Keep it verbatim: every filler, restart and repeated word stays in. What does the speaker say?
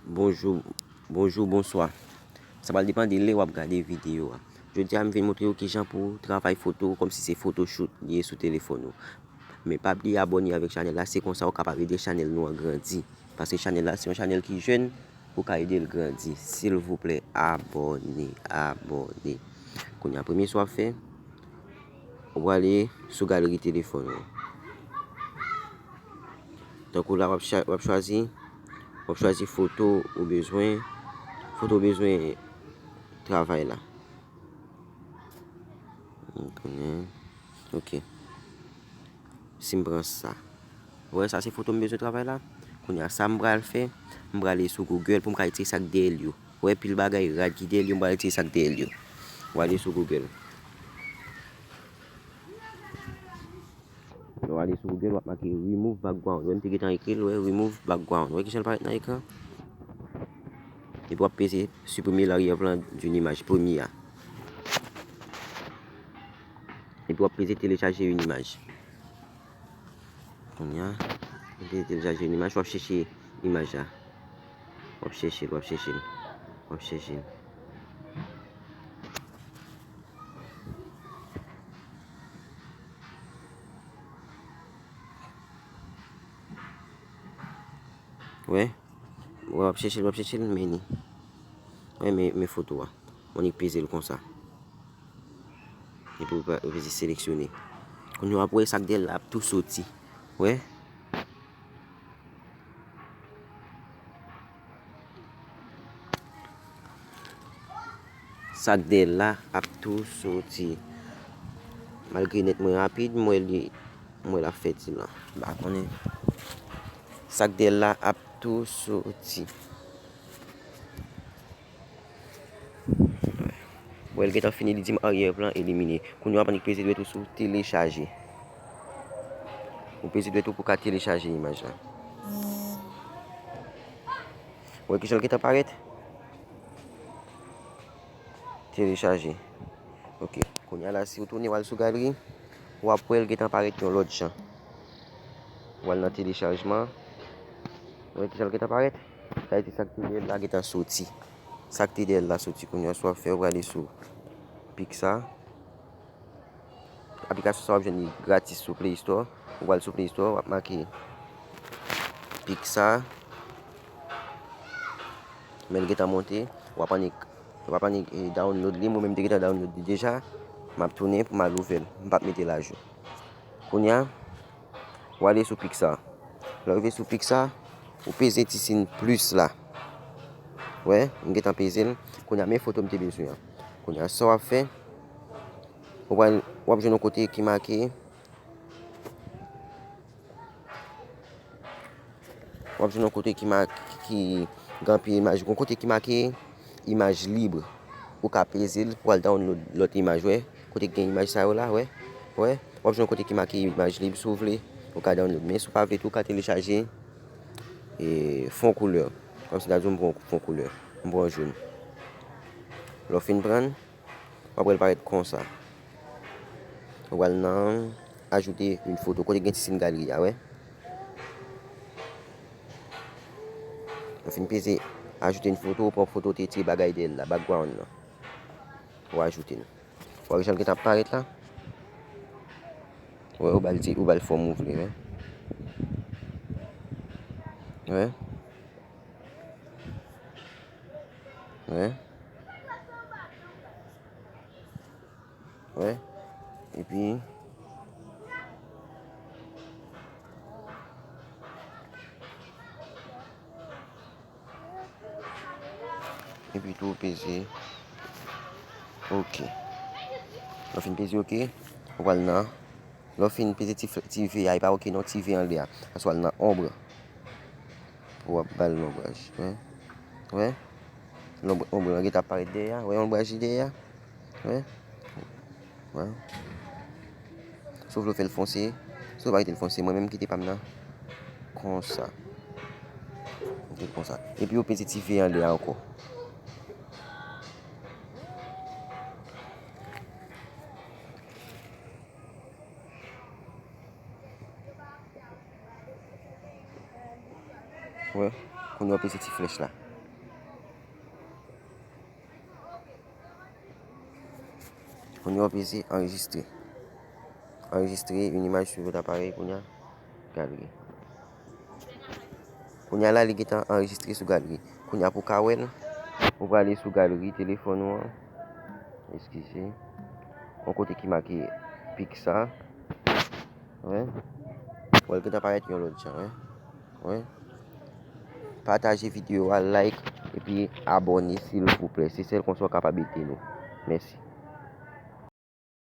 Bonjou, bonjou, bonswa. Sa pral depann de lè w ap gade videyo a. Jodi a, m vin montre w kijan pou w travay foto kòmsi se photoshoot li ye sou telefòn ou. Men pa bliye abòne avèk chanèl la, se konsa w kapab ede chanèl nou an grandi. Paske chanèl la se yon chanèl ki jèn, ou ka ede l grandi. Silvouplè, abòne, abòne. Kounye a, premye sa w ap fè, ou prale sou galri telefòn ou. Tankou la, w ap cha-, w ap chwazi, w ap chwazi foto ou bezwen, foto ou bezwen travay la. Ok. Si m pran sa. Ou wè, sa se foto m bezwen travay la. Kounye a, sa m pral fè, m prale sou Google pou m ka retire sa k dèyè l yo. Ou wè, pil bagay rad ki dèyè l yo, m prale retire sa k dèyè l yo. Ou ale sou Google. Lè w ale sou Google, w ap make remove background. Ou wè, m te gentan ekri l, ou wè, remove background. Ou wè kijan l parèt nan ekran? Epi w ap peze supprimer l'arrière-plan d'une image, premye a. Epi w ap peze télécharger une image. Kounye a, w ap peze télécharger une image, w ap chèche imaj la. W ap chèche l, w ap chèche l, w ap chèche l. Wè, wè, w ap chèche l, w ap chèche l, men li. Wè, men, men foto a. W annik peze l konsa. Epi w pa, w peze seleksyone. Kounye a w ap wè sa k dèyè l la ap tou soti. Wè. Sa k dèyè l la ap tou soti. Malgre nèt mwen rapid, m wè li, m wè l ap fè ti lan. M pa konnen. Sa k dèyè l la ap tou soti. Bon, l gentan fini, li di m arrière-plan éliminé. Kounye a w ap annik peze dwèt ou sou télécharger. Ou peze dwèt ou pou ka telechaje imaj la. Ou wè kijan l gentan parèt? Telechaje. Ok. Kounye a la, si w tounen w al sou galri, w ap wè l gentan parèt yon lòt jan. W al nan telechajman. Ou wè kijan l gentan parèt? Sa vle di sa k te dèyè l la gentan soti. Sa k te dèyè l la soti. Kounye a, sa w ap fè, w prale sou Pixar. Aplikasyon sa w ap jwenn li gratis sou Play Store. Ou pral sou Play Store, w ap make Pixar. Men l gentan monte. W ap annik, w ap annik, eh, download li. Mwen menm m te gentan download li deja. M ap tounen pou m al ouvè l. M p ap mete l ajou. Kounye a, w ale sou Pixar. Lè w rive sou Pixar, ou peze ti siy plis la. Wè, m gentan peze l. Kounye a, men foto m te bezwen an. Kounye a, sa w ap fè, ou pral, w ap jwenn yon kote ki make, w ap jwenn yon kote ki make, ki gen anpil imaj. Yon kote ki make imaj lib. Ou ka peze l pou al download lòt imaj, wè. Kote ki gen imaj sa yo la, wè. Wè. W ap jwenn yon kote ki make imaj lib, si w vle, ou ka download. Men si w pa vle tou, ou ka telechaje, e, fon koulè. Kòmsi n ta di w m pran fon koulè. M pran jòn. Lè w fin pran l, w ap wè l parèt konsa. Ou pral nan ajoute une photo. Kote gen ti siy galri a, wè. Ou fin peze ajoute une photo, ou pran foto, ou te tire bagay dèyè l la, background lan. Ou ajoute l. Ou wè jan l gentan ap parèt la? Wè, ou ba l ti, ou ba l fòm ou vle, wè. Wè. Wè. Wè. Epi, epi tou peze. Ok. Lè w fin peze ok, ou pral nan. Lè w fin peze ti, ti V a, e pa ok non, ti V anlè a. Aswè w al nan ombre. Pou w ap ba l lonbraj. Wè. Wè. Lonb-, ombre lan gentan ap parèt dèyè a. Wè lonbraj li dèyè a. Wè. Wè. Si w vle w fè l fonse, si w pa kite l fonse, mwen menm kite pa m nan. Konsa. Kite l konsa. Epi w peze ti V anlè a ankò. Wè, kounye a w peze ti flèch la. Kounye a w peze anrejistre. Anrejistre yon imaj sou lòt aparèy, kounye a, galeri. Kounye a la, li gentan anrejistre sou galeri. Kounye a pou w ka wè l, ou prale sou galeri telefòn ou an. Eskize. Yon kote ki make Pixar. Wè. Wè, l gentan parèt yon lòt jan, wè. Wè. Pataje videyo a, like, epi abòne, silvouplè. Se sèl konsa w kapab ede nou. Mèsi.